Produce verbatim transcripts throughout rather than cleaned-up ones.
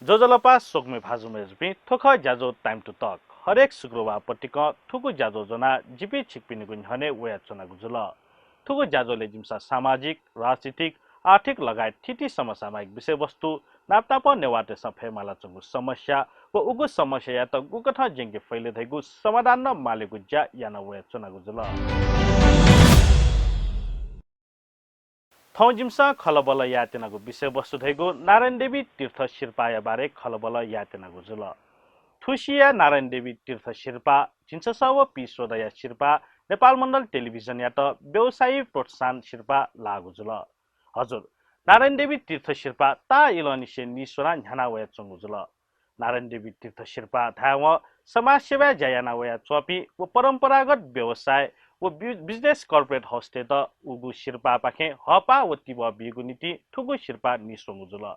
ज्वजलपा स्वकुमि भाजु मय्‌जुपिं, थ्व खः ज्याझ्वः Time to Talk। हरेक शुक्रबार पतिकं थुगु ज्याझ्वः ज्वनाः जिपिं छिकपिनिगु न्ह्यःने वयाच्वनागु जुल। थुगु ज्याझ्वलय् जिमिसं सामाजिक, राजनीतिक, आर्थिक लगायत थीथी समसामयिक विषयवस्तु, नापनापं नेवाःतय्‌सं फयेमालाच्वंगु समस्या व उगु समस्यायात गुकथं ज्यंके फइ ले धइगु समाधान नं मालेगु ज्या याना वयाच्वनागु जुल। थौं जिमिसं खँल्हाबल्हा यायेत्यनागु विषयवस्तु धइगु नारायणदेवी तीर्थ सिरपाःया बारे खँल्हाबल्हा यायेत्यनागु जुल। थुसिया नारायणदेवी तीर्थ सिरपाः, झिंछसः व पीस्वदँया सिरपाः, नेपाल मण्डल टेलिभिजनयात व्यावसायिक प्रोत्साहन सिरपाः लाःगु जुल। हजुर, नारायणदेवी तीर्थ सिरपाः ताःइलंनिसें नीस्वनाः न्ह्याना वयाच्वंगु जुल। नारायणदेवी तीर्थ सिरपाः धायेवं समाजसेवाय् ज्या याना वयाच्वंपिं व परम्परागत व्यवसाय व बि-, business corporate house-तय्‌त उगु सिरपाःपाखें हःपाः व तिबः बीगु निंतिं थुगु सिरपाः नीस्वंगु जुल।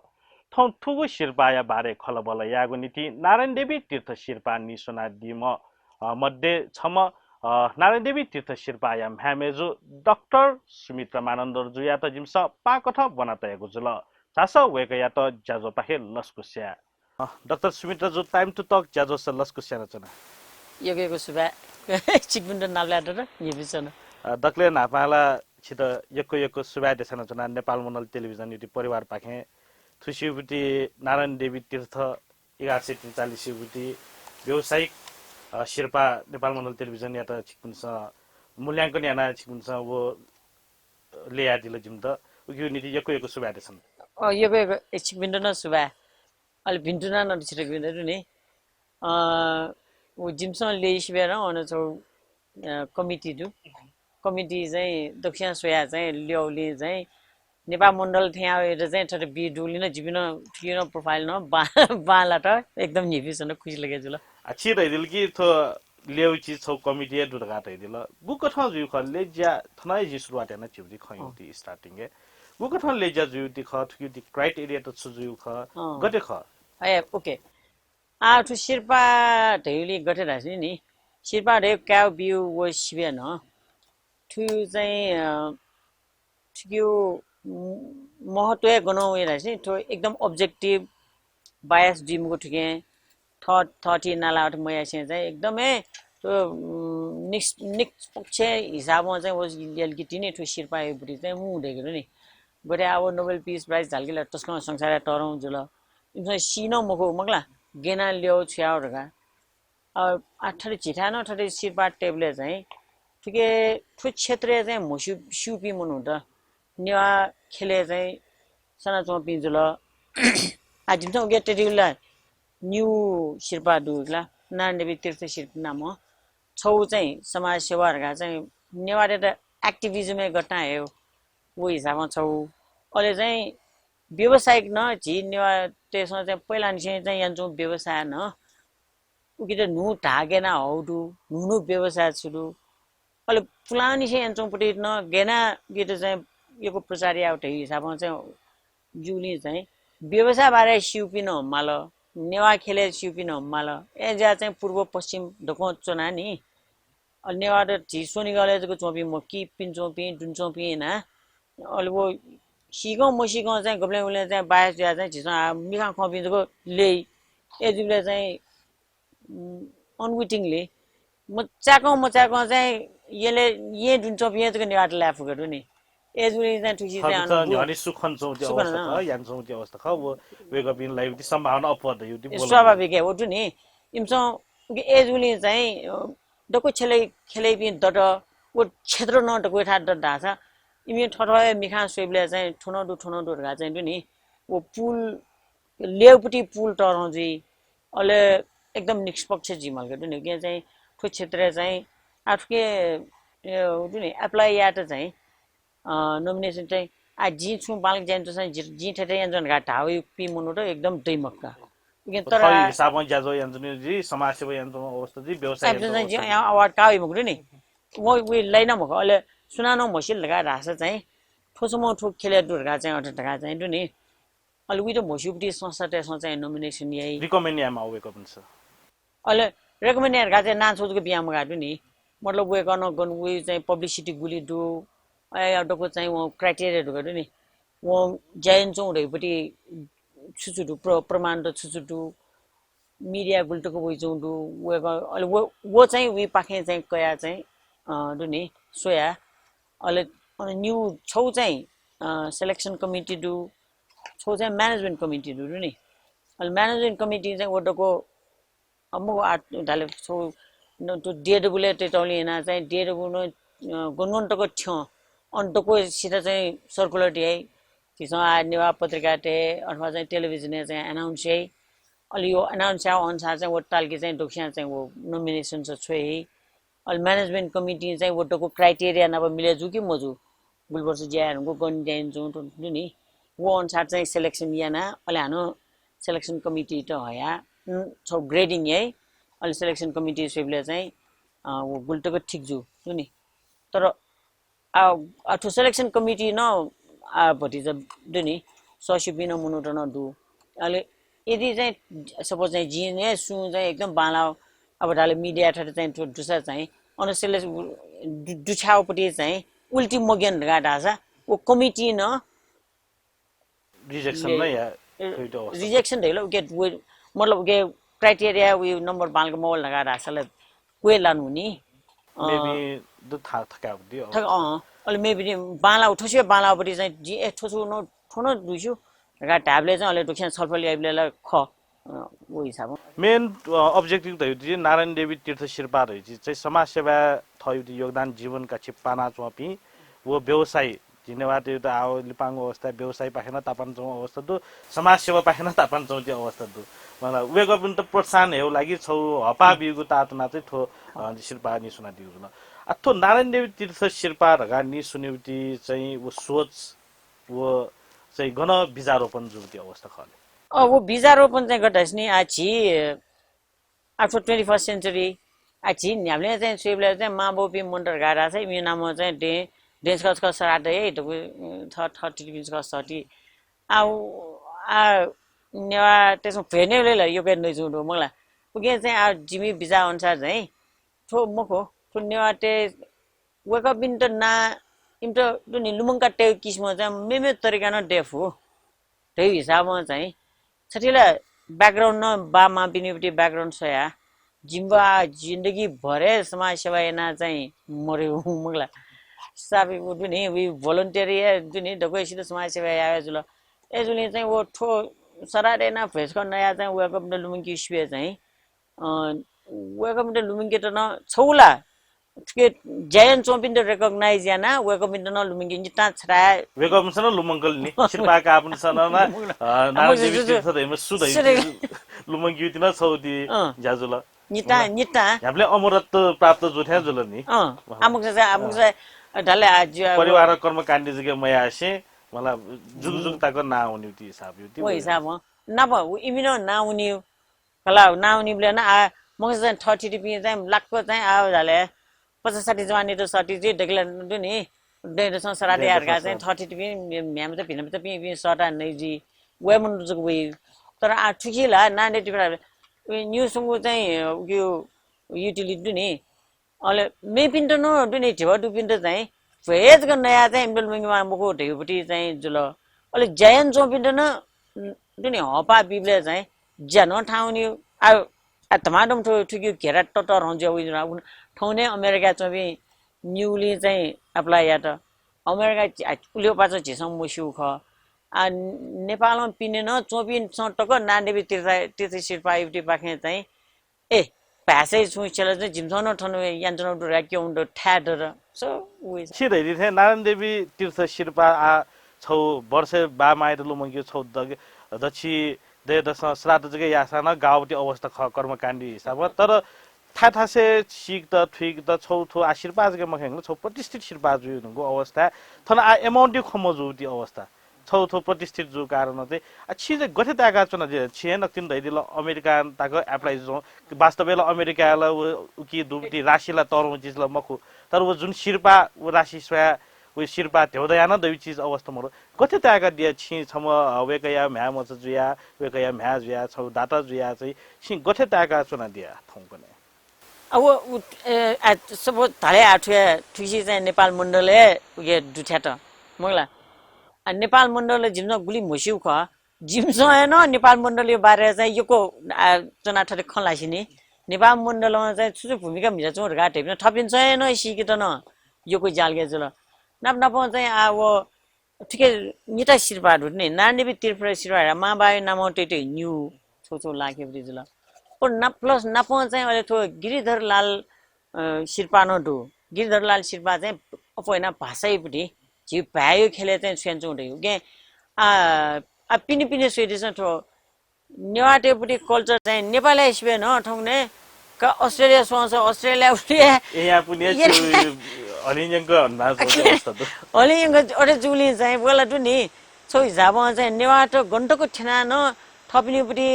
थौं थुगु सिरपाःया बारे खँल्हाबल्हा यायेगु निंतिं नारायणदेवी तीर्थ सिरपाः नीस्वनादीम्ह, अ, मध्ये छम्ह, अ, नारायणदेवी तीर्थ सिरपाःया म्ह्याय् मय्‌जु डाक्टर सुमित्रा मानन्धरजुयात जिमिसं पाकथं ब्वना तयागु जुल। झासँ वय्‌कःयात ज्याझ्वःपाखे लसकुस याये। अ, डाक्टर सुमित्रा जु, Time to Talk ज्याझ्वलय् लसकुस यानाच्वना। यक्व यक्व सुभाय्। छिकपिन्त नापलाये दत, न्ह्यइपुसे च्वना। अ, दकलय् न्हापां ला छित यक्व यक्व सुभाय् देछानाच्वना। नेपाल मण्डल टेलिभिजन युति परिवारपाखें थुसियुति नारायणदेवी तीर्थ एघार सय त्रिचालिसयुति व्यावसायिक, अ, सिरपाः नेपाल मण्डल टेलिभिजनयात छिकपिन्सं मूल्यांकन यानाः छिकपिन्सं व ल्ययादिल जिमित। उकिया निंतिं यक्व यक्व सुभाय् देछाना। अ, यक्व यक्व, ए, छिकपिन्त नं सुभाय्। अले भिन्तुना नं छिकपिन्त दु नि। अ, व जिमिसं ल्यइ सिबय् नं अन छगू, अ, कमिटी दु। कमिटी चाहिँ दक्वस्यां स्वयाः चाहिँ ल्यःगुलिं चाहिँ नेपाल मण्डल थें याःगु चाहिँ थथे बी दुगुलिं नं जिपिं नं थुकिया नं profile नं बां-, बांलात। एकदम न्ह्यइपुसे च्वना, खुसी लगे जुल। आ, छिं धयादिल कि थ्व ल्यःगु चिज छगू कमिटी हे दु धकाः धयादिल। गुकथं जुइगु खः, लय् ज्या थन हे जिं सुरुवात याना झीगुति खँ ल्यंगुति starting-य्। गुकथं लय् ज्या जुइगुति खः, थुकियुति criteria-त छु जुइगु खः, अँ। गथे खः? ए, OK। आ, थ्व सिरपाः धइगुलिं गथे धाःसा नि, सिरपाः धइगु कायेगु बीगु व सिबय् नं थ्व चाहिँ, अ, थुकिया, उम्, महत्व हे गनं वइ धाःसा नि, थ्व एकदम objective, bias जुइ मखु थुकिं, थ-, थःथी नाला अथे मयासें चाहिँ एकदमै थ्व, उम्, निष्-, निष्पक्ष हिसाबं चाहिँ व ल्यंकेतिनि थ्व सिरपाःया ब्वति चाहिँ मू दय्‌के दु नि। गथे आः व Nobel Peace Prize झाल कि ला, तसकं संसारय् तःधंगु जुल। इमिसं सी नं मखु, मखु ला, गय् यानाः ल्यःगु छु याःगु धकाः। अ, आ, थथे झीथाय् नं थथे सिरपाः तयेबलय् चाहिँ थुके थ्व क्षेत्रय् चाहिँ म्हस्यू-, स्यूपिं मनूत नेवाः ख्यलय् चाहिँ सनाच्वंपिं जुल। आ, जिमिसं उके तयेगु ला निगू सिरपाः दु ला, नारायणदेवी तीर्थ सिरपाः नामं। छगू चाहिँ समाजसेवा धकाः चाहिँ नेवाःतय्‌त activism-य् गथे याये व हिसाबं छगू। अले चाहिँ व्यावसायिक नं झी नेवाःतय्‌सं चाहिँ पहिलानिसें चाहिँ यानाच्वंगु व्यवसाय नं उकित न्हू धाः गय् यानाः हःगु दु, न्हू न्हू व्यवसाय छु दु। अले पुलांनिसें यानाच्वंगु पट्टि नं गय् यानाः उकित चाहिँ यक्व प्रचार यायेगु धइगु हिसाबं चाहिँ जूगुलिं चाहिँ व्यवसाय बारे स्यूपिं नं माल, नेवाः ख्यलय् स्यूपिं नं माल। अय्‌जुयाः चाहिँ पूर्व पश्चिम दक्वं च्वनाः नि, अले नेवाःत झी स्वनिगलय् जक च्वंपिं मखु कि, पिने च्वंपिं, दुने च्वंपिं यानाः, अले व सीकं मसीकं चाहिँ गबलें गबलें चाहिँ bias जुयाः चाहिँ झीसं आ, मिखां खंपिं जक ल्यइ। अय्‌जूबलय् चाहिँ, उम्, unwittingly, मचाय्‌कं मचाय्‌कं चाहिँ यलय्, येँ दुने च्वंपिं हे जक नेवाःत लाये फुके दु नि। अय्‌जूगुलिं चाहिँ थुसी चाहिँ थःपिन्सं अनुभव न्ह्यःने सु खनाच्वंगु अवस्था खः, यानाच्वंगु अवस्था खः, व वय्‌कःपिं लाइगु सम्भावना अप्वः दइगु, ए, स्वाभाविक हे, व दु नि। इमिसं उके अय्‌जूगुलिं चाहिँ, अ, दक्व ख्यलय्, ख्यलय्‌पिं दत, व क्षेत्र नं दक्वया थाय् दत धाःसा, इमि थःथः हे मिखां स्वयेबलय् चाहिँ थ्व नं दु, थ्व नं दु धकाः चाहिँ दु नि, व pool, ल्यःगु पट्टि pool तःधं जुइ, अले एकदम निष्पक्ष जुइ माल के दु नि। उकिं चाहिँ थ्व क्षेत्रय् चाहिँ आः थुके, ए, दु नि, apply यायेत चाहिँ अ, nomination चाहिँ, आ, जिं छुं बांलाक ज्या यानाच्वंसां जि-, जिं थथे यानाच्वना धकाः धाःपिं मनूत एकदम दइ मखु का। उकिं तर थःगु हिसाबं ज्याझ्वः यानाच्वंपिं जुइ, समाजसेवा यानाच्वंपिं अवस्था जुइ, व्यवसाय यानाच्वंपिं अवस्था जुइ। Award काः वइ मखु नि। व, व लाइन मखु, अले सुनानं म्हसिल धकाः धाःसा चाहिँ, थ्व छम्ह थ्व ख्यलय् दु धकाः चाहिँ, अथे धकाः चाहिँ दु नि। अले उइत म्हस्यूपिं संस्थातय्‌सं चाहिँ nomination याइ। Recommend यायेमाः वय्‌कःपिन्सं। अले recommend याये धकाः चाहिँ नां छगू जक बियाः मगाः दु नि। मतलब वय्‌कलं गन व चाहिँ publicity गुलि दु, अले दक्व चाहिँ वं criteria धकाः दु नि। वं ज्या यानाच्वंगु धइगु पट्टि छु छु दु, प्र प्रमाण त छु छु दु, मिडिया गुलि तक वइच्वंगु दु, वय्कः अले व व चाहिँ उइपाखें चाहिँ कयाः चाहिँ अ दु नि स्वयाः। अले अन निउ छौ चाहिँ अ selection committee दु, छौ चाहिँ management committee दु दु नि। अले management committee चाहिँ व दक्व अ मखु आ धाले छौ न तु देदबुले तय्तौलिं यानाः चाहिँ देदबु न अ गन गन तक थ्यं अन दक्व सित चाहिँ circular याइ। झीसं आ नेवाः पत्रिकातय् अथवा चाहिँ टेलिभिजनय् चाहिँ announce याइ। अले यो announce याः अनुसार चाहिँ व तालकि चाहिँ दक्वसियां चाहिँ व nomination स छ्वये। अले management committee चाहिँ व दक्व criteria नाप मिले जू कि मजू, गुलि वर्ष ज्या यानागु गन ज्या यानाच्वंगु दु नि, व अनुसार चाहिँ selection याना अले हानं selection committee त हया छौ grading याइ। अले selection committee स्वयेबलय् चाहिँ अ व गुलि तक ठीक जू दु नि। तर आ, आ थ्व selection committee नं आ भतिचा दु नि, सःस्यूपिं नं मनूत नं दु। अले यदि चाहिँ suppose चाहिँ जिं हे सुं चाहिँ एकदम बांलाः अब धाले मिडिया थथे चाहिँ थ्व दुसा चाहिँ अन selection दु दुछ्याउपट्टि चाहिँ उल्टी मग्यन धकाः धाःसा व committee नं rejection नै या थुइट अवस्था। Rejection धैल उके व मतलब उके criteria व number बांलाक मवल धकाः धाःसा ला क्वय् लानु नि। अ, maybe द था थकावटी अवस्था। थक अँ अले maybe नि बांला थोसिया बांलापट्टि चाहिँ जि ए थोसु न थोन दुइसु धकाः धाबले चाहिँ अले दक्वसियां छलफल याइबले ला ख अ, व हिसाबं। Main अ, objective धैउति नारायण देवी तीर्थ सिरपाः धैउति चाहिँ समाजसेवा थयुति योगदान जीवन काछि पाना च्वंपिं व व्यवसायी झी नेवाःतय्‌त आव लिपांगु अवस्था व्यवसायीपाखें नं तापान च्वंगु अवस्था दु, समाजसेवापाखें नं तापान च्वंगु अवस्था दु। मतलब वय्‌कःपिन्त प्रोत्साहन हेउ लागि छौ हपा बीगु तातना चाहिँ थ्व अ, सिरपाः निसुनादीगु जुल। आ थ्व नारायण देवी तीर्थ सिरपाः धकाः निसुनिउति चाहिँ व सोच व चाहिँ गन बिजारोपण जुगुति अवस्था खले। अ व बिजारोपण चाहिँ गत हस्नि आ झी आ थ्व twenty first century आ झी न्ह्याबलें चाहिँ स्वयेबलय् चाहिँ मांबौपिं मन्त्र गाः धाःसा इमिया नामं चाहिँ दें दें छकः छकः सराः दइ धकु थ थ टिटिपिं छकः सति। आ उ आ नेवाःतय्‌सं भ्वय् नेवले ला योके नइच्वं दु मखु ला। उकिं चाहिँ आ जिमि बिचाः अनुसार चाहिँ थ्व मखु थ्व नेवाःतय् वय्‌कःपिन्त ना इमित दुने लुमंका तयेगु किसिमं चाहिँ मेमे तरिका नं दयेफु। धयु हिसाबं चाहिँ छथिला background न बा मांपिनिपट्टि background सया जिम्बा जिन्दगी भरे समाज सेवा याना चाहिँ मरे मगला। साबि उ दुने वि volunteer या दुने दक्वसित समाज सेवा यावे जुल। ए जुने चाहिँ वो ठो सरादे ना भेजक नया चाहिँ वय्‌कःपिन्त लुमंकी सुए चाहिँ अ वय्‌कःपिन्त लुमंकेत न छौला थुके ज्यायन च्वंपिन्त recognize याना वय्‌कःपिन्त न लुमंके निता छराय वय्‌कःपिन्सन लुमंकल नि सिरपाः काःपिन्सन न अ, नारायण देवी तीर्थ धैम सु धै लुमंकी तिन छौ ति ज्याजुल निता निता ह्याबले अमरत्व प्राप्त जुथ्या जुल नि अ आमुक चाहिँ आमुक चाहिँ ढाले आज परिवार कर्मकाण्ड जगे मयासे मला जुग जुग तक ना हुनि ति हिसाब यो ति हिसाब नाप इमिनो ना हुनि कला नाउनी ब्ले न आ मखु चाहिँ थर्टी टिपी चाहिँ लाक्क चाहिँ आ झाले पचास साठी जवानी त सटी चाहिँ देखले दुनी देद संसार दे अर्का चाहिँ थर्टी टिपी म्याम त भिन त पि पि सटा नै जी वे मन जुक वे तर आ ठुकी ला नाने टिपी न्यू सुंगु चाहिँ यो युटिलिटी दुनी अले मेपिन्त नं दुने झिवा दुपिन्त चाहिँ भ्वय्‌जक नया चाहिँ इमित लुमंकेमा मखु धैगुपट्टि चाहिँ जुल। अले ज्यायन च्वंपिन्त नं दुने हपा बिबले चाहिँ ज्या नं थाउनि आ आ धमाधम थु थुकी घेरा तत रं ज्या उइन थौने अमेरिका च्वंपिं न्यूली चाहिँ apply यात। अमेरिका उल्यो पाच झिसं मस्यू ख आ नेपालमा पिने नं च्वंपिं तक नान्देवी तीर्थ तीर्थ शिल्पा युवती पाखें चाहिँ ए भाषाय् छुं छ्यला चाहिँ जिमिसं नं थन यान्चन दुरा क्यौं दु थाय् दर। So छि धैदि थें नारायण देवी तीर्थ सिरपा आ छौ वर्षे बा माइत लुमंके छौ दछि दयदसं श्राद्ध जगे यासां नं गावती अवस्था ख कर्मकाण्डी हिसाबं तर थाय् थासे सीक त थुइक त छौ थ्व आ सिरपा जगे मखेंगल छौ प्रतिष्ठित सिरपा जुइ धुंगु अवस्था थन आ amount खो मजुति अवस्था। छौ थ्व प्रतिष्ठित जू कारण चाहिँ आ छि चाहिँ गथे ताय्‌का च्वना जे छि हे नक्तिन धैदिल अमेरिका ताक apply जुं वास्तवय् ला अमेरिका ला उकी दुबति राशि ला तरौं चिज ला मखु तर व जुन सिरपा व राशि स्वया व सिरपा धेउ दया न दयु चिज अवस्था मरु गथे ताय्‌का दिया छि छम वेकया म्ह्या मच जुया वेकया म्ह्या जुया छौ दाता जुया चाहिँ छि गथे ताय्‌का च्वना दिया थौंकने अब उ ए आ सब धाले आ थुया थुसी चाहिँ नेपाल मण्डलय् उके दुथ्यात मगला। आ नेपाल मण्डल जिमिसं गुलि म्हस्यू खः। जिमिसं हे नं नेपाल मण्डलया बारे चाहिँ यक्व, आ, च्वना थथे खँ ल्हासिनि। नेपाल मण्डलं चाहिँ छु छु भूमिका म्हिचाच्वं धकाः धइपिं थःपिन्सं हे नं सीकेत नं यक्व ज्यालगय् जुल। नाप नापं चाहिँ आ व थुके निता सिरपाः दु नि, नारायणदेवी त्रिपुरा सिरपाः, मांबाया नामं तइतइ न्यू छौ छौ लाखेपट्टि जुल। व ना-, plus नापं चाहिँ अले थ्व गिरिधर लाल, अ, सिरपाः नं दु। गिरिधर लाल सिरपाः चाहिँ अप्वः याना भाषायापट्टि, झी भाय्‌या ख्यलय् चाहिँ छु यानाच्वं धइगु। उकिं, आ, आ, पिने पिने स्वइदिसँ थ्व नेवाःतय्‌पट्टि culture चाहिँ नेपालय् सिबय् नं थौंकन्हय् का अस्ट्रेलिया स्वंस अस्ट्रेलिया उलि ए, यहाँ पुण्य ए, छु हलिं यंक हन्ना अवस्था दु। हलिं यंक अथे जुलिं चाहिँ वला दु नि। छौ हिसाबं चाहिँ नेवाःत गन तक थ्यना नं थःपिनिपट्टि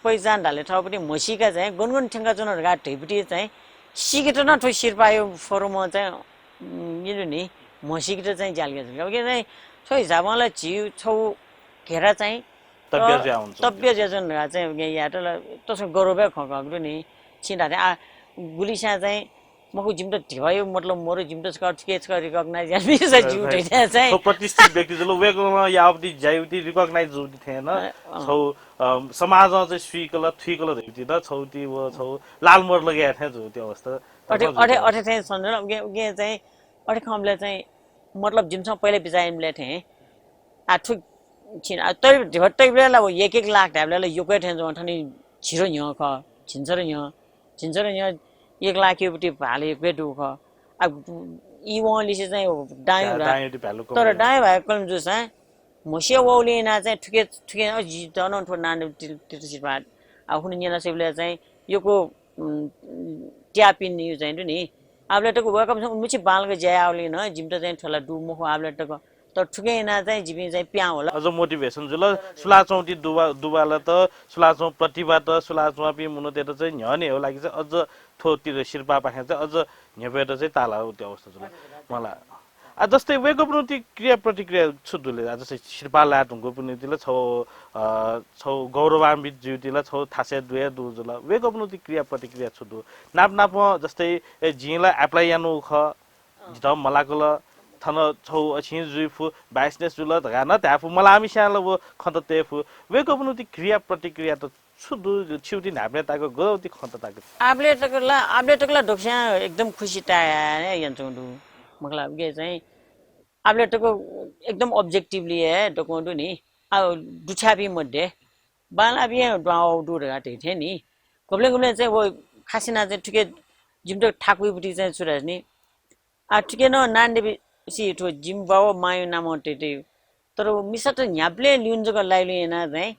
पहिचान धाले थःपट्टि म्हसीका चाहिँ गन गन थ्यंका च्वन धकाः धइपट्टि चाहिँ सीकेत नं थ्व सिरपाःया forum चाहिँ, उम्, यदु नि म्हसीकेत चाहिँ ज्यालगय् जुल। उकिं चाहिँ छौ हिसाबं ला झी छौ घेरा चाहिँ तब्य अ, जुया हुन्छु। तब्य जुया जुन धकाः चाहिँ उकिं यात ला तसकं गौरवया खँ खः नि। छिं धाःथें आ गुलिस्यां चाहिँ मखु जिमित धिबाया मतलब मरु जिमित छकः थुके छकः recognize यानाबिसा हजुर, ज्यू हजुर। धइथें चाहिँ। छौ प्रतिष्ठित व्यक्ति जुल, वय्‌कलं याःपट्टि ज्यायापट्टि recognize जूपट्टि थें नं अ, अँ। छौ, अ, समाजं चाहिँ स्वीकल, थुइकल धइपट्टि नं छौति व छौ लालमर लगाया थें जूपट्टि अवस्था। अथे, तसकं अथे, जुल। अथे थें सम्झना, उकिं, उकिं चाहिँ अथे खंबलय् चाहिँ मतलब जिमिसं पहिले बिचाः यानाबलय् थें आ थु छिन, आ, तइ-, धिबा तइबलय् ला व एक एक लाख धायेबलय् ला यक्व थें च्वं थनि झिरो न्ह्यः खः, झिंछर न्ह्यः, झिंछर न्ह्यः एक लाखयापट्टि भाला यक्व दु खः। आ, ई वंलिसे चाहिँ दां दा-, दांयापट्टि value कम तर जुल। दांया value कम जूसां म्हसिया वःगुलिं यानाः चाहिँ थुके, थुके, अ, जि त नं थ्व नां ति-, तितसित भात। आ, हुन न्यना स्वइबलय् चाहिँ यक्व, उम्, त्यापिं यु चाहिँ दु नि। आबलय् तक वय्‌कःपिन्सं उलिमछि बांलाक ज्या याःगुलिं नं जिमित चाहिँ थ्व ला दु मखु आबलय् तक। तर थुकिं यानाः चाहिँ जिपिं चाहिँ पिहां वल। अझ motivation जुल। सुलाच्वंति दुवा-, दुवालत, सुलाच्वं प्रतिभात, सुलाच्वंपिं मनूतय्‌त चाहिँ न्ह्यःने हे लागि चाहिँ अझ थ्व तिर सिरपाःपाखें चाहिँ अझ न्ह्यब्वयेत चाहिँ ताःलाःगु अवस्था जुल। मला। आ, जस्तै वय्‌कःपिनिगु ति क्रिया प्रतिक्रिया छु दु ले? आ, जस्तै सिरपाः लाये धुंकूपिनिगु ति ला छौ, अ, छौ गौरवान्वित जुइगु ति ला छौ थासय् दुया दु जुल। वय्‌कःपिनिगु ति क्रिया प्रतिक्रिया छु दु? नाप नापं जस्तै, ए, जिं ला apply यानागु खः, जितः मलाकल, थन छौ अछिं जुइफु, biasness जुल धकाः नं धायेफु, मलाःम्हस्यां ला व खँ त तयेफु। वय्‌कःपिनिगु ति क्रिया प्रतिक्रिया त छु दु, छिगु ति न्हाय्‌पनय् ताक गय् ति खँ त ताक? आबलय् तक ला, आबलय् तक ला दक्वस्यां एकदम खुसी ताया यानाच्वंगु दु। मखु ला, उकिं चाहिँ आबलय् तक एकदम objectively हे दक्वं दु नि। आ, दुथ्याःपिं मध्ये बांलाःपिं हे दुहां वःगु दु धकाः धइथें नि। गुबलें गुबलें चाहिँ व खास यानाः चाहिँ थुके जिमित थाकुइपट्टि चाहिँ छु धाःसा नि, आ, थुके नं नारायणदेवी सि थ्व जिमि बाः व मांया नामं तइतइ। तर व मिसात न्ह्याबलें ल्यूने जक लाइलुं यानाः चाहिँ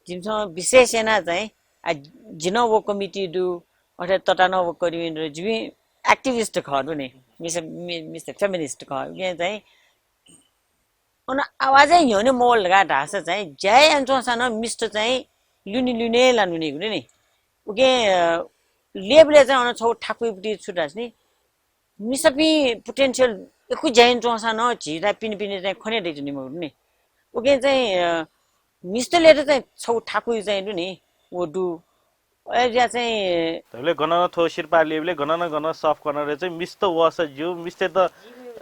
जिमिसं विशेष यानाः चाहिँ, आ, जि नं व committee दु, अथे तता नं व committee दु, जिमि activist खः दु नि, मिसा-, मि-, मिसा feminist खः। उकिं चाहिँ अन आवाजै न्ह्यःने मवल धकाः धाःसा चाहिँ ज्या यानाच्वंसां नं मिस्त चाहिँ ल्यूने ल्यूने लानुनिगु दु नि। उकिं, अ, लेबलय् चाहिँ अन छौ थाकुइपट्टि छु धाःसा नि, मिसापिं potential यक्व ज्या यानाच्वंसां नं झी ला पिने पिने चाहिँ खने दइच्वनी मखु नि। उकिं चाहिँ, अ, मिस्तलेत चाहिँ छौ थाकुइ चाहिँ दु नि, व दु। अय्‌जुया चाहिँ धइबलय् गन नं थ्व सिरपाः लेबलय् गन नं गन soft corner-य् चाहिँ मिस्त वःसा ज्यू, मिस्तय्‌त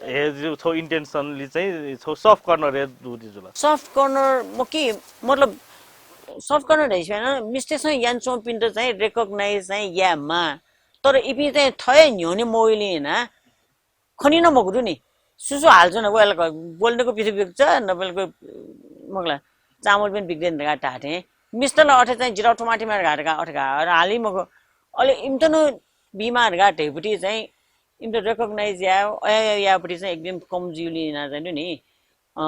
हे ज्यू, छौ intentionally चाहिँ छौ soft corner-य् दु ति जुल। Soft corner मखु कि, मतलब soft corner धइसे नं मिस्तय्‌सं यानाच्वंपिन्त चाहिँ recognize चाहिँ यायेमाः। तर इपिं चाहिँ थः हे न्ह्यःने मवइलिं यानाः खनी नं मखु दु नि। सुसु हालच्वन, वय्‌कःपिं ब्वलनेक पिथु बिक्च, नबलक मखु ला, चामल पिने बिक्देन धकाः धाःथें। मिस्त ला अथे चाहिँ जितः थुमा थिमा धकाः, धकाः अथे धकाः हाली मखु। अले इमित नं बीमाः धकाः धइपट्टि चाहिँ इमित recognize याये, अया, अया, यायेपट्टि चाहिँ एकदम कम जुइलिं यानाः चाहिँ दु नि। अ,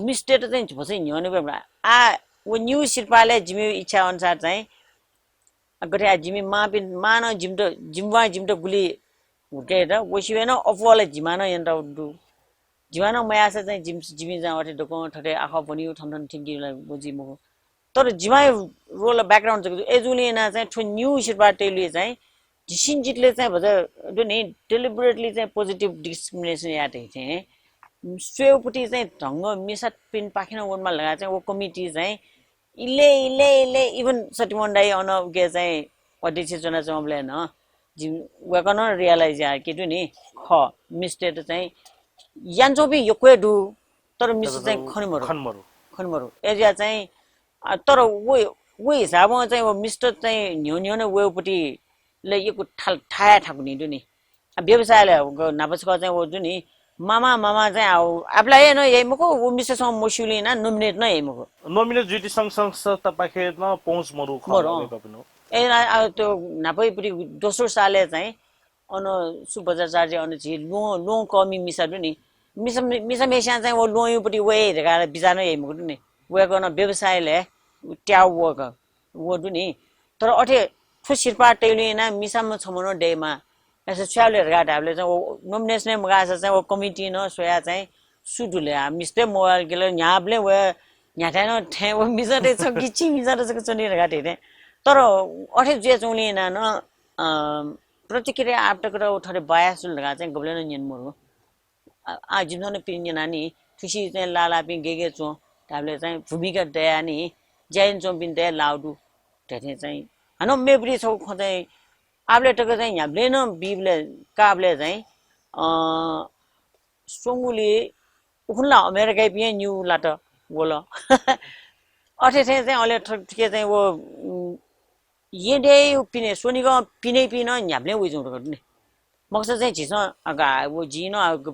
मिस्तय्‌त चाहिँ भचा न्ह्यःने वयेमाः। आ, व न्यू सिरपालय् जिमि इच्छा अनुसार चाहिँ गथे आ, जिमि मांपिं, मां नं जिमित, जिमि बां जिमित गुलि हुर्काय्‌त, व सिबय् नं अप्वः ला जिमां नं यानातःगु दु। जिमां नं मयाःसा चाहिँ जिम-, जिमि चाहिँ अथे दक्वं थथे आखः ब्वनिउ थन थन थ्यंकी ला व जुइ मखु। तर जिमाया role background जक दु। अय्‌जूगुलिं यानाः चाहिँ थ्व न्यू सिरपाः तयेलुइ चाहिँ झी सिन्जितले चाहिँ भचा दु नि, deliberately चाहिँ positive discrimination याये धइथें स्वयेपट्टि चाहिँ ढंग मिसापिन्पाखें नं वनेमाल धकाः चाहिँ व committee चाहिँ इले, इले, इले, even सत्यमोहन दाइ अन उके चाहिँ अध्यक्ष च्वनाच्वंबलय् नं जिम-, वय्‌कलं realize याः कि दु नि, खः, मिस्तय्‌त चाहिँ यानाच्वंपिं यक्व हे दु, तर मिस्त तर चाहिँ खने मरु। खने मरु। खने मरु। अय्‌जुया चाहिँ, अ, तर व, व हिसाबं चाहिँ व मिस्टर चाहिँ न्ह्यः न्ह्यः नै वयेगुपट्टि लय् यक्व थाल-, थाय् थाकु नि दु नि। अ, व्यवसायलय् ग-, न्हापा छकः चाहिँ व दु नि, मामा, मामा चाहिँ आ, apply हे नं याइ मखु, व मिस्टरसं मस्यूलिं यानाः nominate नं याइ मखु। Nominate जुइति संघ संस्थापाखें नं पहुँच मरु खः मरु, अँ। वय्‌कःपिनि। ए, आ, आ, त्यो न्हापायापट्टि दोस्रो सालय् चाहिँ अन सु बज्राचार्य अन झी ल्वहं, ल्वहं कःमि मिसा दु नि। मिसा, मिसा मेस्यां चाहिँ व ल्वहंयापट्टि वये धकाः बिचाः नं याइ मखु दु नि। वय्‌कलं व्यवसायलय् त्याः वःगु व दु नि। तर अथे थ्व सिरपाः तयेगुलिं यानाः मिसाम्ह छम्ह नं दयेमाः। अय्‌सा छु यायेगु ले धकाः धायेबलय् चाहिँ व nomination हे मगाःसा चाहिँ व committee नं स्वयाः चाहिँ सु दु ले आ, मिस्तय् mobile गेल न्ह्याबलें व न्ह्याथाय् नं थें व मिसातय् छकः गिछि मिसात छकः च्वनी धकाः धयाथें। तर अथे जुयाच्वंगुलिं यानाः नं, अ, प्रतिक्रिया आपातक थथे bias जुल धकाः चाहिँ गबलें नं न्यने मरु। आ, आ, जिमिसं नं पिने न्यना नि, थुसी चाहिँ लाःलाःपिं गय् गय् च्वं धाःबलय् चाहिँ भूमिका दयाः नि ज्या यानाच्वंपिन्त हे लाः दु धयाथें चाहिँ। हानं मेपिं छगू खँ चाहिँ आबलय् तक चाहिँ न्ह्याबलें नं बीबलय् काःबलय् चाहिँ, अ, स्वंगुलिं उखुन्हु ला अमेरिकायापिं हे निगू लात वल। अथे थें चाहिँ अले थ-, थुके चाहिँ व, उम्, येँय् पिने, स्वनिगः पिनेपिं नं न्ह्याबलें वइच्वंगु दु नि। मखुसा चाहिँ झीसं अगा, व जिं नं अग,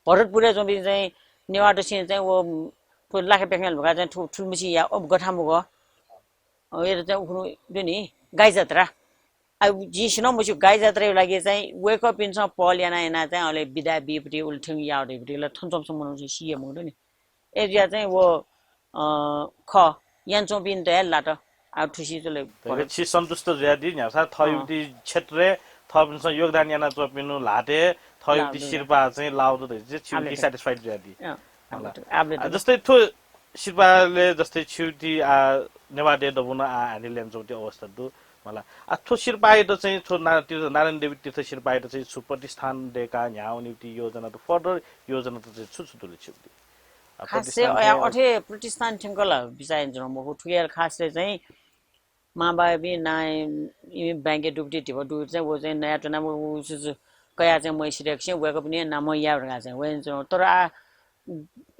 भरतपुरय् च्वंपिं चाहिँ नेवाःतय्‌सं चाहिँ व, थ्व लाखे प्याखं भुका चाहिँ थु-, थुलुमछि या, अब गथामुगः। अ, वयात चाहिँ उखुन्हु दु नि, गाई जात्रा। आ, जिं सिनं मस्यू, गाई जात्राया लागि चाहिँ वय्‌कःपिन्सं पहल याना याना चाहिँ अले बिदा बीपट्टि उलि थ्यंक याः धइपट्टि ला थन च्वंपिं मनूत सिया मखु नि। अय्‌जुया चाहिँ व, अ, खः, यानाच्वंपिन्त हे लात। आ, थुसी चले। तर छि सन्तुष्ट जुयादी न्ह्यासा थःयुति, अँ, क्षेत्रय् थःपिन्सं योगदान यानाच्वंपिन्हु ल्हातय् थःयुति लाः दु। सिरपाः चाहिँ लाः दु धइगु चाहिँ छिउति आबले त। Satisfied जुयादी। अँ, आबले त। आबले आ, त। जस्तै थ्व सिरपाःलय् जस्तै छिउति आ, नेवाः देय् दबू नं आ, हानि ल्यानाच्वंगु अवस्था दु। मला। आ, थ्व सिरपाःयात चाहिँ थ्व ना-, तीर्थ, नारायण देवी तीर्थ सिरपाःयात चाहिँ छु प्रतिष्ठान दय्‌काः न्ह्याः वनेगुति योजना त, further योजना त चाहिँ छु छु दु ले छिउति? आ, खासै प्रतिष्ठान अया चाहिँ अथे प्रतिष्ठान थ्यंक ला बिचाः यानाच्वना मखु। थुकिया खासय् चाहिँ मांबौपिं नां इमि bank-य् दुगुति धिबा दुगुति चाहिँ व चाहिँ नयातुना व उ छु छु कयाः चाहिँ मयसित एकसिं वय्‌कःपिनि नामं याये धकाः चाहिँ वयाच्वना। तर आ,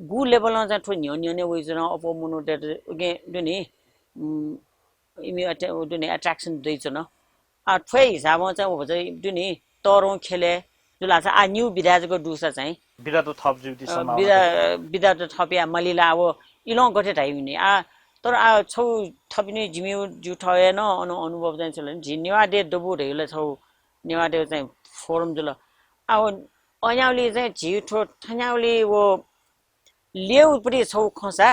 गु level-ं चाहिँ थ्व न्ह्यः न्ह्यः नै वइच्वन, अप्वः मनूतय्‌त उकिं दु नि, उम्, इमि अट्या-, उ दु नि, attraction दइच्वन। आ, थ्व हे हिसाबं चाहिँ व भचा दु नि, तःधंगु ख्यलय् जुल धाःसा आ, निगू विधा जक दुसा चाहिँ। विधा त थप जुइति अ, सम्भावना विधा, दु। विधा त थप या मलिला, आ, व इलं गथे धाइ हुने। आ, तर आ, छौ थपिनि जिमि ज्यू थः हे नं अनु-, अनुभव चाहिँ छुल नि। झी नेवाः देय् दबू धइगु ला छौ नेवाः देय् चाहिँ forum जुल। आ, व अन्यावली चाहिँ झी थ्व थन्यावली व ल्यउपट्टि छौ खंसा,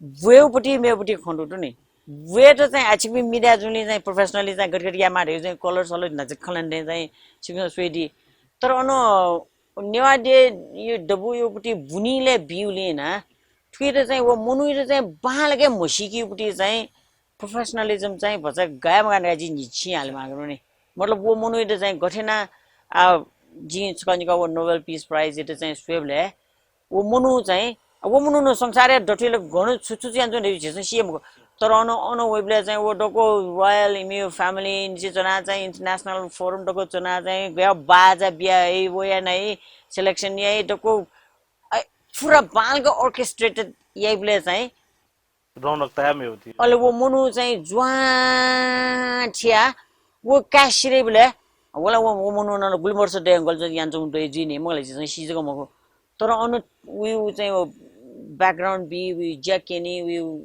ब्वयेउपट्टि मेउपट्टि खँ दु नि। ब्वयेत चाहिँ आ छिकपिं media जुलिं चाहिँ professionally चाहिँ गथे गथे यायेमाः धइगु चाहिँ colour सलर न्हाचि खँ ल्हाने चाहिँ छिकपिं स्वइदी। तर अन नेवाः देय् यो दबू योपट्टि बुनिले बिउलिं ना, थुइत चाहिँ व मनूइत चाहिँ बांलाक हे म्हसीकेउपट्टि चाहिँ professionalism चाहिँ भचा गाय् मगाय् धकाः जिं न्हिच्छि हाले माःगु नि। मतलब व मनूइत चाहिँ गथे ना, आ, जिं छकः निकः व Nobel Peace Prize-यात चाहिँ स्वयेबलय् व मनू चाहिँ, व मनू नं संसारय् दथुइ ला गन छु छु यानाच्वंगु धइगु झीसं सिया मखु। तर अन, अन वइबलय् चाहिँ व दक्व royal इमि family निसें च्वनाः चाहिँ international forum दक्व च्वनाः चाहिँ गया बाजा बिया है, व याना है, selection या है, दक्व, अ, पुरा बांलाक orchestrated याइबलय् चाहिँ रौनक तया मेउति। अले व मनू चाहिँ ज्वां थिया, व काय् सिधइबलय्, वला व, व मनू नं गुलि वर्ष दय्‌कं गलत यानाच्वंगु दइ जुइ नि, मखु ला, झीसं सी जक मखु। तर अन उ, उ चाहिँ व background बी, उ ज्या क्यनी, उ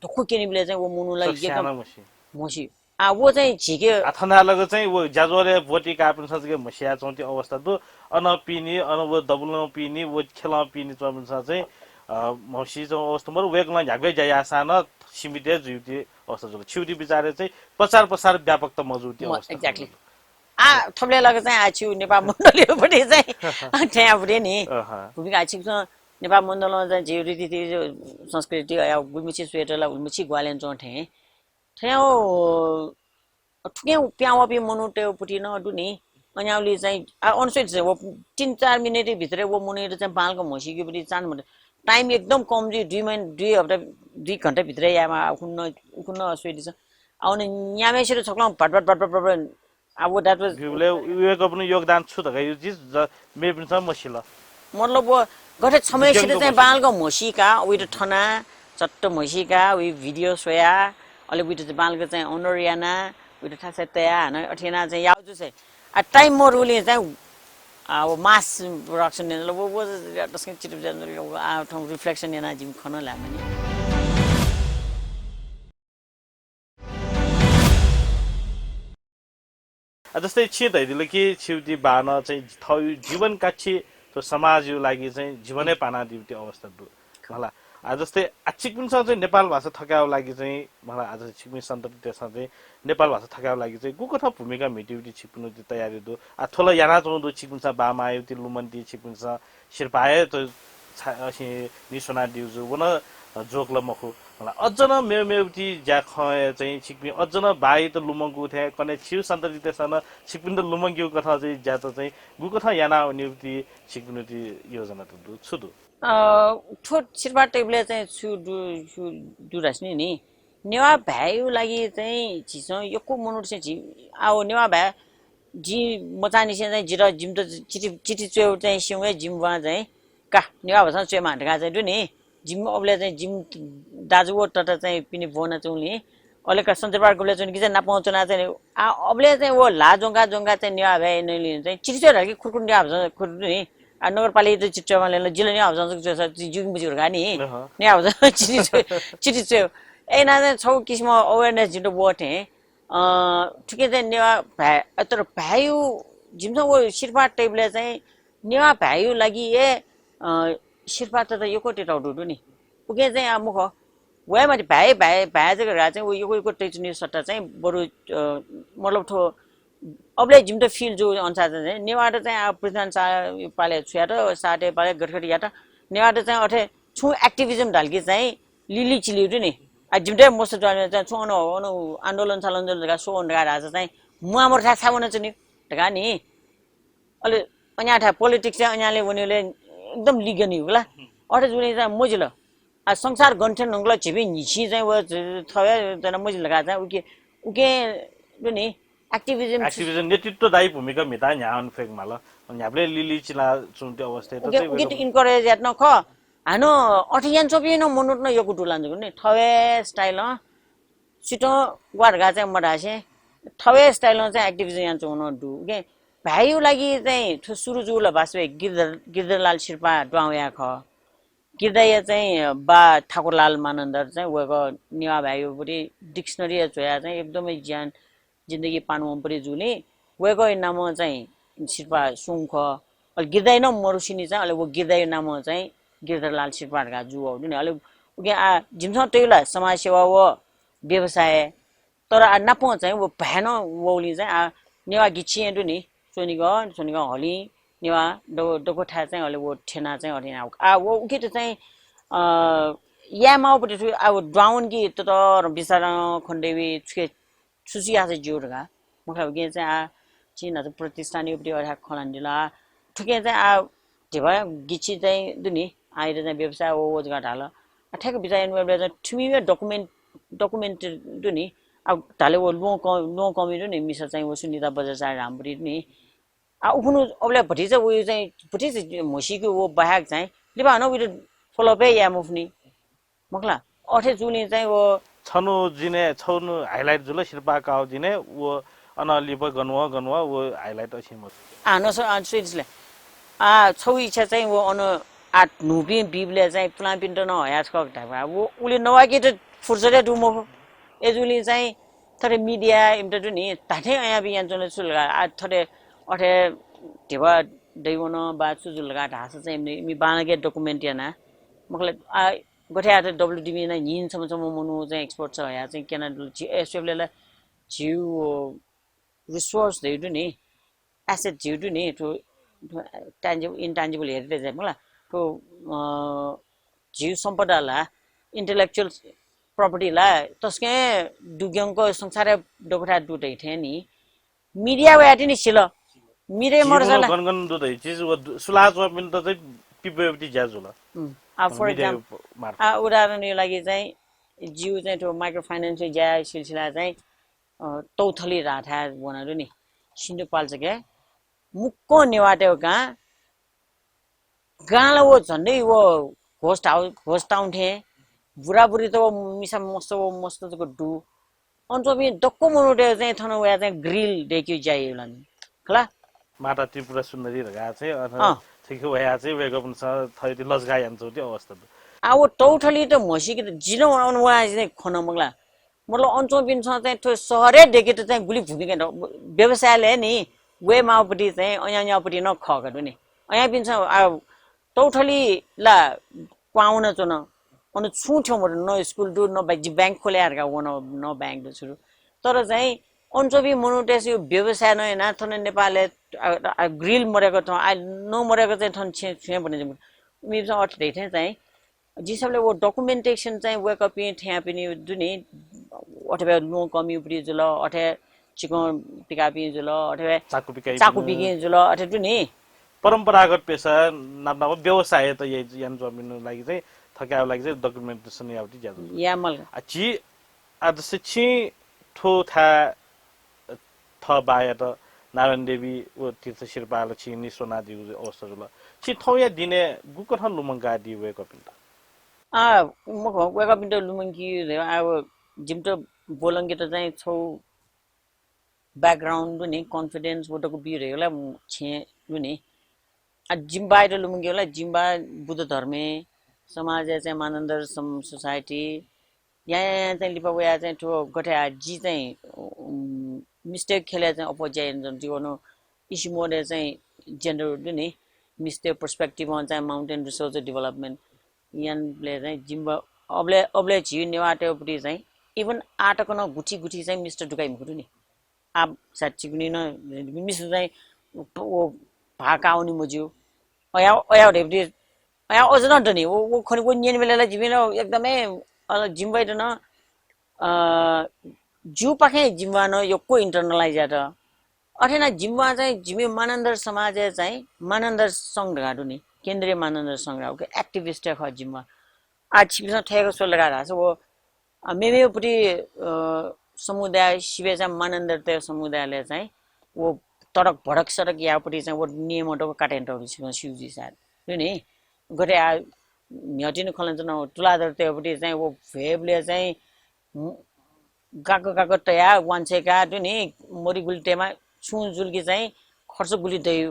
दक्व क्यनीबलय् चाहिँ व मनू ला एकदम स्याना म्हसी। म्हसी। आ, व चाहिँ झीके आ, थन्हालक चाहिँ व ज्याझ्वलय् ब्वति काःपिन्सं जक म्हसिया च्वंति अवस्था दु। अन पिने, अन व दबुलं पिने, व खेलं पिने च्वंपिन्सं चाहिँ, अ, म्हसी च्वं अवस्था मरु। वय्‌कलं न्ह्यागु हे ज्या याःसां नं सीमित हे जुइति अवस्था जुल। छिउति विचारय् चाहिँ प्रचार प्रसार व्यापक त मजुति म-, अवस्था exactly। जुल। आ, थुबलय् लक चाहिँ आ छिउ नेपाः मण्डलीपट्टि चाहिँ थ्याउँपट्टि नि। अहँ। भूमिका आ छिकपिन्सं नेपाः मण्डलं चाहिँ झी रीतिथिति संस्कृति अया गुलिमछि स्वेटर ला गुलिमछि ग्वालें च्वं थें। थ्याउ थुकिं प्यां वःपिं मनूतय्‌पट्टि नं दु नि। अन्यावली चाहिँ, आ, अनसुइत चाहिँ व तीन चार मिनेट भित्र व मनूत चाहिँ बांलाक म्हसीकेपट्टि चान मत। Time एकदम कम जुइ, दुई महिना, दुई हप्ता, दुई घण्टा भित्र यायेमाः, उखुन्हु, उखुन्हु असुइत छ। आ, अन न्याम्हेसित छक्लं भट, भट, भट, भट, भट, आ, व that was ब्यूबलय् वय्‌कःपिनि योगदान छु धकाः यो चिज ज-, मेपिन्सं मसिल। मतलब व गथे छम्हेसित चाहिँ बांलाक म्हसीका, उइत थना, चट्ट म्हसीका, उइ भिडियो स्वया, अले उइत बांलाक चाहिँ अनर याना, उइत थासय् तया, हानं अथे याना चाहिँ याउ जुसे। आ, टाइम मरुलिं चाहिँ, आ, व मास प्रोडक्सन याना, व, व तसकं चिट, आ, थौं रिफ्लेक्सन याना जिम खन ला मनि। आ, जस्तै छिं धयादिल कि छिउति बानं चाहिँ थःयु जीवन काछि थ्व समाजयु लागि चाहिँ जीवनै पानादिउति अवस्था दु। मला। आ, जस्तै आ, छिकपिन्सं चाहिँ नेपाल भाषा थकायु लागि चाहिँ, मला, आ, जस्तै छिकपिं सन्ततितय्सं चाहिँ नेपाल भाषा थकायु लागि चाहिँ गुकथं भूमिका म्हितिउति छिकपिन्ति तयारी दु? आ, थ्व ला यानाच्वंगु दु, छिकपिन्सं बामायुति लुमन्ति, छिकपिन्सं सिरपाः हे त छा-, अ, सि-, नि स्वनादिउ जु, व नं, अ, जोक ला मखु। मला, अझ नं मेव मेवति ज्या खँ हे चाहिँ छिकपिं अझ नं बाय्‌त लुमंकू थें कन्हय् छिउ सन्ततितय्सं नं छिकपिन्त लुमंकेउ कथं चाहिँ ज्यात चाहिँ गुकथं याना वनेउति छिकपिन्ति योजना त दु, छु दु? अ, थ्व सिरपाः तइबलय् चाहिँ छु दु, छु दु धाःसा नि, नेवाः भाय्‌यु लागि चाहिँ झीसं यक्व मनूतय्सं झी, आ, व नेवाः भाय् जि मचांनिसें चाहिँ जितः, जिमित चिठी, चिठी च्वयेउ चाहिँ स्यंगु हे जिमि बुवां चाहिँ का, नेवाः भाषां च्वयेमाः धकाः चाहिँ दु नि। जिमि अबलय् चाहिँ जिमि दाजु व तता चाहिँ पिने ब्वनाच्वंगुलिं अले का सञ्चरपार गुबलय् च्वने कि चाहिँ नापं च्वना चाहिँ आ, अबलय् चाहिँ व ल्हाः ज्वंका ज्वंका चाहिँ नेवाः भाय् नलिं चाहिँ चिठी च्वये धाल कि खुरखुर नेवाः भाषां खुरखुर नि। आ, नगरपालिका चिठी च्वयेमाः ले जिल नेवाः भाषां च्वयेसा जि ज्यू मज्यू धकाः नि। अहँ। नेवाः भाषां चिठी च्वये, चिठी च्वये। ए, ना चाहिँ छौ किसिम awareness जिमित वः थें। अ, थुके चाहिँ नेवाः भाय्, अ, तर भाय्‌यु जिमिसं व सिरपाः तइबलय् चाहिँ नेवाः भाय्‌यु लागि हे, अ, सिरपाः तता यक्व तयातःगु दु नि। उके चाहिँ आ, मखु। वय्‌मा भाय्, भाय्, भाय् जक धकाः चाहिँ व यक्व यक्व तयाच्वनीगु सट्टा चाहिँ बरु, अ, मतलब थ्व अबलय् जिमित feel जू अनुसार चाहिँ नेवाःत चाहिँ आ, पृथ्वीनारायण शाहया पालय् छु यात, शाहतय् पालय् गथे गथे यात, नेवाःत चाहिँ अथे छुं activism धाल कि चाहिँ लिलि चिलिउ दु नि। आ, जिमित मस्त ज्वने चाहिँ छुं अन, अन आन्दोलन सान्दोलन धकाः स्वः धकाः धाःसा चाहिँ म्वामर थाय् छाय् वनाच्वनी धकाः नि। अले अन्याय थाय् politics चाहिँ अन्यायले वनेले एकदम लिगनी होला। अथे जुने चाहिँ मजिल। आ, संसार गन्थें न्हंकल झीपिं न्हिसि चाहिँ व थवे जना मजिल धकाः चाहिँ उके, उके दु नि, activism छु- Activism नेतृत्व दायी भूमिका म्हिता न्ह्यावन फेक माल। न्ह्याबलें लिलि चिला चुन्ते अवस्था त उके, चाहिँ उके त encourage यात न ख। हानं अथे यान च्वपि न मनूत न यक्व दुलान जक नि। थवे style अं सिटं ग्वार गा चाहिँ मधासे थवे style अं चाहिँ activism यान चुन दु। उके भाय्‌यु लागि चाहिँ थ्व सुरु जुल वास्तविक गिरधर, गिरधरलाल सिरपाः द्वाउया ख। गिरदाइया चाहिँ बा ठाकुरलाल मानन्धर चाहिँ वय्‌कः नेवाः भाय्‌यु बरी dictionary या च्वया चाहिँ एकदमै ज्यान जिन्दगी पानु वंपरि जुलिं वय्‌कःया नामं चाहिँ सिरपाः सुं ख। अले गिरदाइ नं मरुसिनि चाहिँ अले व गिरदाइया नामं चाहिँ गिरधरलाल सिरपाः धकाः जू वःगु दु नि। अले उके आ, जिमिसं तयु ला समाजसेवा व व्यवसाय, तर आ नापं चाहिँ व भाय् नं वःगुलिं चाहिँ आ नेवाः गिछि हे दु नि, स्वनिगः, स्वनिगः हलिं, नेवाः दक्व, दक्व थाय् चाहिँ अले व थ्यना चाहिँ अथे याना। आ व उके त चाहिँ, अ, याये माःगु पति थु, आ व द्वाउन कि ततःधं बिचारं खनेदय्‌बी छुके छु छु याःसा ज्यू धकाः। मखुला उके चाहिँ आ चिं न्हाचः प्रतिष्ठान उपरि अथे खँ ल्हानादिल आ। थुके चाहिँ आ धिबा गिछि चाहिँ दु नि, आ इमित चाहिँ व्यवसाय व व जक धाल। आ, ठ्याक्क बिचाः यानाबलय् चाहिँ थुमिया document, document दु नि, आ, धाले व ल्वहं क-, ल्वहं कमि दु नि, मिसा चाहिँ व सुनिता बज्राचार्य धाःम्ह दु नि। आ, उखुन्हु अबलय् भतिचा व चाहिँ भतिचा म्हसीके व बाहेक चाहिँ लिपा हानं उइत follow up हे याये मफुनि। मखुला, अथे जूलिं चाहिँ व छन्हु जिने, छन्हु highlight जुल, सिरपाः काः जिने, व अन लिपा गन वः, गन वः, व highlight अछि मजू। आ, नस, आ, स्वीट ले। आ, छौ इच्छा चाहिँ व अन आ न्हूपिं बीबलय् चाहिँ पुलांपिन्त नं हया छकः धायेबा। व उलि नवाके त फुर्सद हे दु मखु। अय्‌जूलिं चाहिँ थथे media इमित दु नि, धात्थें अयापिं यानाच्वने छु लगा। आ, थथे अथे धिबा दैवन बा छु जुल लगा धाःसा चाहिँ इमि, इमि बांलाक document याना। मखुला, आ, गथे यात WDB नं न्हिं छम्ह छम्ह मनू चाहिँ expert छ हया चाहिँ क्यना दु। झी, ए, स्वयेबलय् ला झीउ resource धइउ दु नि, asset झीउ दु नि, थ्व, थ्व tangible, intangible heritage हे मखुला, थ्व, अ, झीउ सम्पदा ला, intellectual property ला तसकं दुग्यंक संसारय् दक्वथाय् दु धइथें नि। Media वयाति नि सिल। Media झी मरु मनू जला। गन गन दु धइ चिज व दु-, सुलाच्वंपिन्त चाहिँ पिपय्‌ति ज्या जुल। उम्, आ, for media example, मार्फत। आ, उदाहरणया लागि चाहिँ जिउ चाहिँ थ्व microfinance ज्या सिलसिला चाहिँ, अ, तौथली राथाय् वना दु नि। सिन्धुपाल्चोकय् मुक्क नेवाःतय् गां गां ला व झन्डै व ghost house, ghost town थें, बुराबुरी त व मिसा मस्त व मस्त जक दु। अन च्वंपिं दक्व मनूतय् चाहिँ थन वया चाहिँ ग्रिल दय्केगु ज्या याइ ला नि। खला? माता त्रिपुरा सुन्दरी धकाः चाहिँ अथवा अँ। थुकी वया चाहिँ वय्कःपिन्सं थःयात लजगाः यानाच्वंगु अवस्था दु। आ, व तौथली त म्हसीके त जिं नं अन वया चाहिँ खन मखु ला। मतलब अन च्वंपिन्सं चाहिँ थ्व शहरय् दय्केत चाहिँ गुलि भूमिका द-, व्यवसायलय् नि वये माःपट्टि चाहिँ अयां अयांपट्टि नं खः का दु नि। अयापिन्सं आ, तौथली ला क्वहां वनाच्वन। अन छुं थ्यंमदु, न स्कुल दु, न ब्या-, जि ब्याङ्क खोले यार का वन, न ब्याङ्क दु छु दु। तर चाहिँ अन च्वंपिं मनूतय्सं यो व्यवसाय नं यानाः थन नेपालय् आ, आ, ग्रिल मदय्क थ्यं, आ, नं मदय्क चाहिँ थन छेँ, छुं हे बने जुइ मखु। इमिसं अथे धइथें चाहिँ जिं सबले व documentation चाहिँ वय्कःपिं थ्यंपिनि दु नि, अथे बे लुँ कमीपट्टि जुल, अथे चिकं पिकापिं जुल, अथे बे चाकु पिकाइपिं। चाकु पिकिं जुल, अथे दु नि। परम्परागत पेसा नाप नाप व्यवसाय त याइ-, यानाच्वंपिनि लागि चाहिँ थकायेगु लागि चाहिँ documentation याःपट्टि ज्या जुल। या मल। आ, झी आदर्श छिं थ्व थाय् थः बायात नारायण देवी व तीर्थ सिरपाल छिं निस्वनादीगु अवस्था जुल। छिं थौंया दिनय् गुकथं लुमंकादी वय्कःपिन्त? आ, मखु, वय्कःपिन्त लुमंकी, आ, व जिमित ब्वलंकेत चाहिँ छौ background दु नि, confidence व दक्व बी धयागु ला छेँ दु नि। आ, जिमि बायात लुमंकेगु ला जिमि बा बुद्ध धर्मय्, समाजय् चाहिँ मानन्धर सम-, society, यां यां यां चाहिँ लिपा वया चाहिँ थ्व गथे आ, जि चाहिँ, उम्, mistake खेले चाहिँ अप्वः ज्या यानाच्वन, जि वन इसिमोडे चाहिँ gender दु नि, mistake perspective अन चाहिँ mountain resource development यानबलय् चाहिँ जिमि बा अबलय्, अबलय् झी नेवाःतय्पट्टि चाहिँ even आः तक नं गुथि गुथि चाहिँ मिस्टर दुकाइ मखु दु नि। आ, साँच्चिकुनि नं मिस्टर चाहिँ व भा काः वने मज्यू। अया, अया धइपट्टि, अया अझ नं दनि। व, व खनि व न्यनेबलय् ला जिमि ला एकदमै, अ, जिमि बायात नं, अ, ज्यूपाखें जिमि बां नं यक्व internalize यात। अथे यानाः जिमि बां चाहिँ जिमि मानन्धर समाजय् चाहिँ मानन्धर संघ धकाः दु नि, केन्द्रीय मानन्धर संघ धकाः, उकी activist हे खः जिमि बां। आ, छिपिसं थय्क स्वल धकाः धाःसा व, अ, मेमेपट्टि, अ, समुदाय सिबय् चाहिँ मानन्धरतय् समुदायलय् चाहिँ व तडक भडक सडक याःपट्टि चाहिँ व नियम दक्व काटे यानातःगु छिपिसं स्यू जुइ सायद। दु नि, गथे आ, न्ह्यःतिनि खँ ल्हानाच्वना, तुलाधरतय्पट्टि चाहिँ व भ्वय्बलय् चाहिँ गाक्क गाक्क तयाः वांछ्वय्काः दु नि, मरि गुलि तयेमा, छुं जुल कि चाहिँ खर्च गुलि दइ।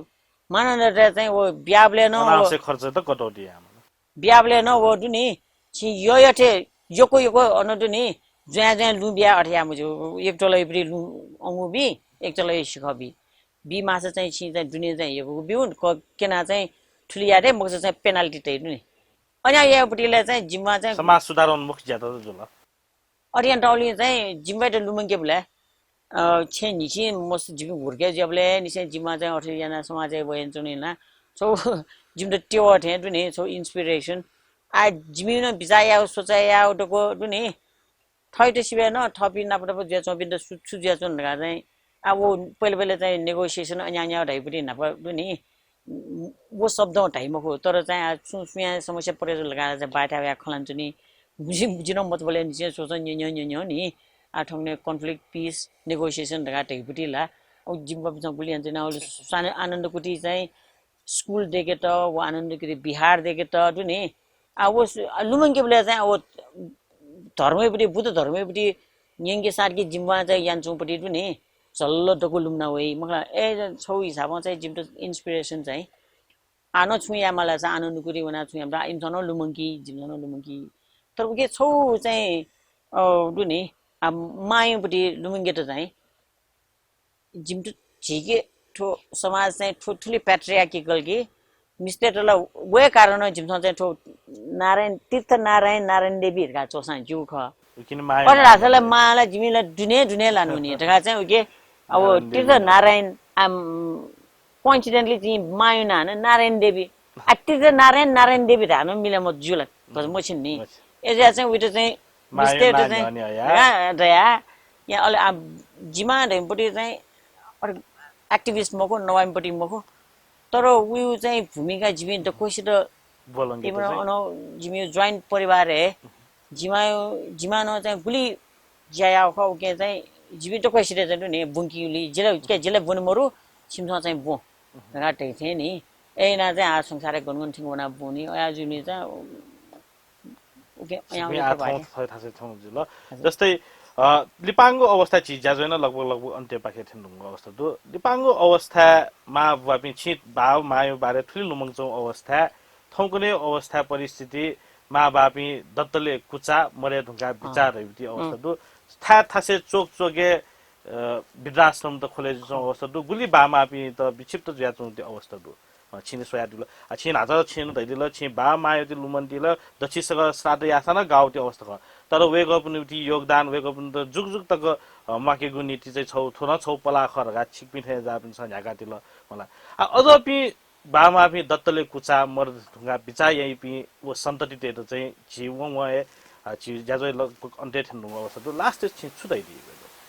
मानन्धरतय् चाहिँ व बियाबलय् नं व अनावश्यक खर्च त कटौती यायेमाः। बियाबलय् नं व दु नि, छिं यःयःथें यक्व यक्व अन दु नि, ज्वाँय् ज्वाँय् लुँ बियाः अथे याये मज्यू। एक तलय्पट्टि लुँ अंगू बी, एक तलय् सिखः बी। बी माःसा चाहिँ छिं चाहिँ दुने चाहिँ यक्व ब्यू, क-, क्यनाः चाहिँ थुलि याये दइ, मखुसा चाहिँ penalty तइ दु नि। अन याःपट्टि ला चाहिँ जिमि बां चाहिँ समाज सुधार वने मखु ज्यात जुल। अथे यानातःगुलिं चाहिँ जिमि बायात लुमंकेबलय्, अ, छेँ न्हिसिं मस्त जिमि हुर्के जुयाबलय् निसें जिमि बां चाहिँ अथे यानाः समाजय् वयाच्वने यानाः छौ जिमित त्यवः थें दु नि, छौ inspiration। आ, जिमि नं बिचाः याः, सोचे याः दक्व दु नि। थःत सिबय् नं थःपिं नाप नाप जुयाच्वंपिन्त सु, छु जुयाच्वन धकाः चाहिँ, आ, व पहिले पहिले चाहिँ negotiation अन याः अन याः धइपट्टि न्हापा दु नि। व शब्दं धाइ मखु, तर चाहिँ आ, सुं सुयां समस्या परे जुल धकाः चाहिँ बायाथाय् वयाः खँ ल्हानाच्वनी। बुझि, बुझि नं मतबलय् निसें स्वसं न्यँ न्यँ न्यँ न्यँ नि। आ, थौंकन्हय् conflict, peace, negotiation धकाः धइपट्टि ला। अब जिमि बापिन्सं गुलि यानाच्वनी, आ, स्वान-, आनन्द कुटी चाहिँ स्कुल दय्केत, व आनन्द कुटी विहार दय्केत दु नि। आ, व सु-, आ, लुमंकेबलय् चाहिँ आ, व धर्मय्पट्टि, बुद्ध धर्मय्पट्टि न्यंके साथ कि जिमि बां चाहिँ यानाच्वंपट्टि दु नि। झल्ल दक्व लुमना वइ। मखु ला, ए, छौ हिसाबं चाहिँ जिमित inspiration चाहिँ। आ, नं छुं यायेमाल धाःसा आनन्द कुटी वनाः छुं यायेमाल धाःसा इमिसं नं लुमंकी, जिमिसं नं लुमंकी। तर उकी छौ चाहिँ, अ, दु नि, आ, मायुपट्टि लुमंकेत चाहिँ जिमित झीके थ्व समाज चाहिँ थ्व थुलि patriarchal कि मिस्तय्त ला वये कारण जिमिसं चाहिँ थ्व नारायण, तीर्थ नारायण, नारायण देवी धकाः च्वःसां ज्यू खः। उकिं माया अथे धाःसा ला माया। माला जिमि ला दुने दुने लानु नि धकाः चाहिँ उकी अब नारायण देवी तीर्थ नारायण, आम, coincidentally जिं मायु नां नारायण देवी। आ, तीर्थ नारायण, नारायण देवी धानु मिले मज्यू ला, भज मछिन नि। मछिन। एजा चाहिँ उइत चाहिँ मायु मिस्तय्त नां चाहिँ न्ह्यःने हया। हया, दया। या अले आ, जिमा धइपट्टि चाहिँ अरे activist मखु, नवाइपट्टि मखु। तर उयो चाहिँ भूमिका जिमि दक्वसित बोलंगे त इमन चाहिँ। अन जिमि joint परिवार हे। जिमा, जिमा नं चाहिँ गुलि ज्या याः खः, उके चाहिँ जिमि दक्वसित चाहिँ दु नि, बुंकी उलि, जिला, के जिला बुने मरु, छिमिसं चाहिँ बुँ। धकाः धइथें नि। ए, ना चाहिँ आ संसारय् गन गन थिंक वना बुँ नि, अया जुनि चाहिँ उके अयां सिक्किम उके आः थौं थ्वय् थासय् थ्यंगु जुल। हजुर। जस्तै, अ, लिपांगु अवस्था झी ज्याझ्वः नं लगभग, लगभग अन्त्यपाखे थ्यंगु अवस्था दु। लिपांगु अवस्थाय् मां बुबापिं छिं बाबा मांया बारे थुलि लुमंकाच्वंगु अवस्थाय्, थौंकन्हय् अवस्थाय् परिस्थिति मां बापिं दतले कुचा, मरे धुंकाः बिचाः अँ। धइगु अवस्था अँ। दु। थाय् थासय् च्वक च्वके, अ, वृद्धाश्रम त खोले जुयाच्वंगु अवस्था दु। गुलि बाबा मांपिं त विक्षिप्त जुयाच्वंगु अवस्था दु। अ, छिं स्वयादिल। आ, छिं न्हाचः छिं धयादिल, छिं बाबा मांयात लुमंकादिल, दच्छि सगं श्राद्ध याःसां नं गाःगु अवस्था खः। तर वय्कःपिनिगु योगदान, वय्कःपिन्त जुग जुग तक, अ, म्वाकेगु निंतिं चाहिँ छगू, थ्व नं छगू पलाः खः धकाः छिकपिं थें ज्याःपिन्सं न्ह्याकादिल। होला। आ, अज्याःपिं बाबा मांपिं दतले कुचा, मरे धुंकाः बिचाः याइपिं व सन्ततितय्त चाहिँ झी वं वं हे, अ, झी ज्याझ्वः लगभग अन्त्यय् थ्यंगु अवस्था दु। Last-य् छिं छु धयादी?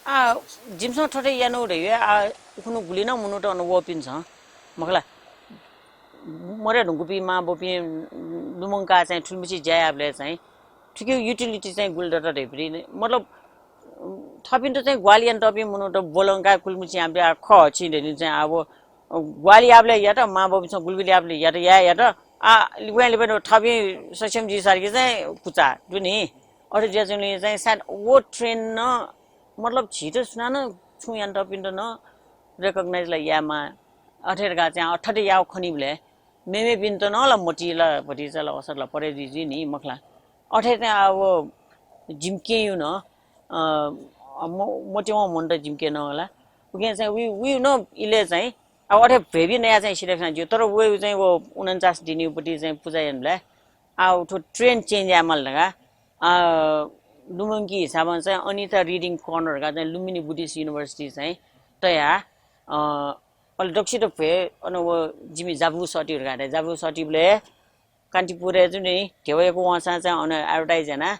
आ, जिमिसं थथे यानागु धइगु, आ, उखुन्हु गुलि नं मनूत अन वःपिन्सं, मखु ला, मरे धुंकूपिं मां बौपिं लुमंकाः चाहिँ थुलिमछि ज्या याःबलय् चाहिँ थुकिया utility चाहिँ गुलि दत धइपिं, मतलब, थःपिन्त चाहिँ ग्वाहालि यानातःपिं मनूत ब्वलंकाः गुलिमछि याःपिं खः, छिं धयादिल चाहिँ अब ग्वाहालि याःबलय् यात, मां बौपिन्सं गुलि गुलि याःबलय् यात, याये यात, आ, लिपा लिपा थःपिं सक्षम जुइसारकि चाहिँ कुचा दु नि। अथे जुयाच्वंगुलिं चाहिँ सायद व trend नं, मतलब, झीत सुनानं छुं यानातःपिन्त नं recognize ला यायेमाः। अथे धकाः चाहिँ अथे याःगु खनीबलय् मेमेपिन्त नं ला मतिइ ला भतिचा ला असर ला परे जुइ जुइ नि, मखु ला। अथे चाहिँ अब जिमि केहेँयु नं, अ, म-, मतिवं मनूत जिमि केहेँ नं ला। उकिं चाहिँ उइ-, उइ नं इलय् चाहिँ अब अथे भेबी नयाः चाहिँ सिधय् खना ज्यू। तर वय् चाहिँ व उनन्चास दिनयु पति चाहिँ पुजा यानाबलय् आ, व थ्व trend change यायेमाल धकाः, आ, लुमंकी हिसाबं चाहिँ अनिता reading corner धकाः चाहिँ लुम्बिनी Buddhist University चाहिँ तयाः, अ, अले दक्वसित भ्वय् अन व जिमि जाबु सःति धकाः धाये। जाबु सःतिबलय् कान्तिपुरय् जुन नि ध्यबा यक्व वंसां चाहिँ अन advertise यानाः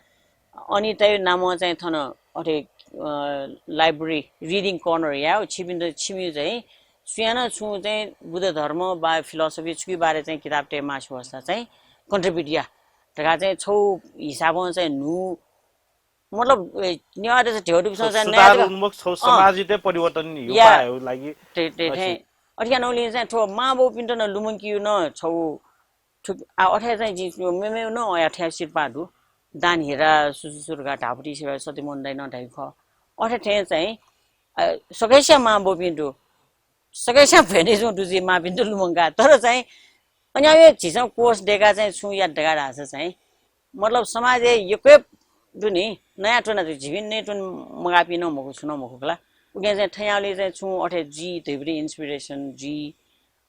अनिताया नामं चाहिँ थन अथे, अ, library reading corner याये, छिपिन्त छिमियु चाहिँ सुयां नं छुं चाहिँ बुद्ध धर्म वा philosophy छुकी बारे चाहिँ किताब तये मास्ति वःसा चाहिँ contribute या धकाः चाहिँ छौ हिसाबं चाहिँ न्हू, मतलब, ए, नेवाःत चाहिँ ध्यबा दुपिसं छौ चाहिँ सुधार नयाः उन्मुख, छौ अँ। समाजयात परिवर्तन या। ह्युपायु लागि। ते, ते, अथे। अथे यानागुलिं चाहिँ थ्व मां बौपिन्त नं लुमंकियु नं छौ थुक-, आ, अथे चाहिँ जि मेमेउ नं अथे सिरपाः दु। दान हिरा सुसुसुर का धापटी सिबा सत्यमोहन दाइ नं धाइ खः। अथे थें चाहिँ, अ, सकसिया मां बौपिं दु। सकसिया भ्वय् नयेच्वं दु जि मांपिन्त लुमंका। तर चाहिँ अन्याय झीसं कोष देका चाहिँ छुं या देका धाःसा चाहिँ, मतलब, समाजय् यक्व दु नि, नयाः त्वना दु, झिपिं नये त्वने मगाःपिं नं मखु, छुं नं मखु खला। उकिं चाहिँ थयावलि चाहिँ छुं अथे जुइ धइबलय् inspiration जुइ,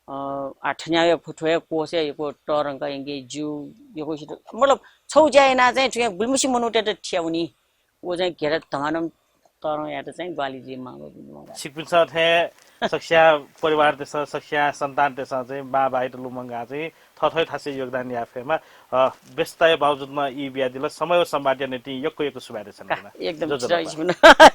अ, आ, थन्याव फुथ्वय् कोसय् यक्व तरंक यंके ज्यू, यक्व सित, मतलब, छौ ज्या यानाः चाहिँ थुके गुलिमछि मनूतय्त थियावनी। व चाहिँ घेरा धमाधम तरं यात चाहिँ ग्वाहालि जुइ मांगु। छिकपिन्सं थें सकसिया परिवारतय्सं, सकसिया सन्तानतय्सं चाहिँ मां बाइत लुमंकाः चाहिँ थःथःया थासय् योगदान याये फयेमा। अ, व्यस्तताया बावजुद नं ई बियादिल, समय व संवादया निंतिं यक्व यक्व सुभाय् देछानाच्वना। एकदम। ज्वजलपा।